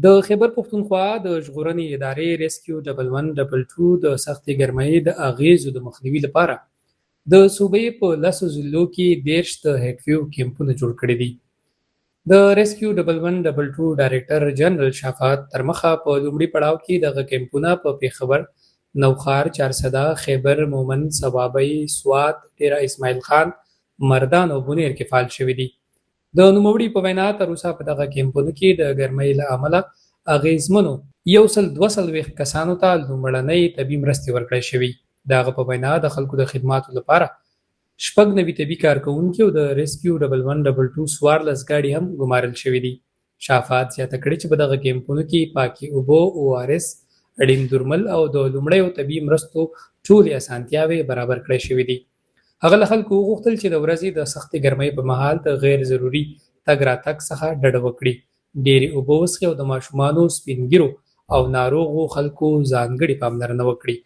د خیبر پښتونخوا د ژغورنې ادارې ریسکیو ډبل ون ډبل ټو د سختې ګرمۍ د اغیزو د مخنیوي لپاره د صوبې په لسو ضلعو کې 30 د هیټویو کیمپونه جوړ کړي دي. د ریسکیو ډبل ون ډبل ټو ډایریکټر جنرل شفاعت تر مخه په لومړي پړاو کې دغه کیمپونه په پېښور، نوښار، چارسده، خیبر، مومند، صوابۍ، سوات، ډېره اسماعیل خان، مردان او بونیر کې فعال شوي دي. د نوموړي په وینا تر اوسه په دغه کیمپونو کې د ګرمۍ له امله اغېزمنو 142 کسانو ته لومړنۍ طبي مرستې ورکړای شوي. د هغه په وینا د خلکو د خدماتو لپاره 96 طبي کارکوونکي او د ریسکیو ډبل ون ډبل ټو 14 ګاډي هم ګمارل شوي دي. شافعت زیاته کړې چې په دغه کیمپونو کې پاکې اوبه، او آر اس، اړین درمل او د لومړیو طبي مرستو ټولې اسانتیاوې برابر کړای شوي دي. هغه له خلکو وغوښتل چې د ورځې د سختې ګرمۍ په مهال د غیر ضروري تګ راتګ څخه ډډه وکړي، ډېرې اوبه وڅښي او د ماشومانو، سپین ږیرو او ناروغو خلکو ځانګړې پاملرنه وکړي.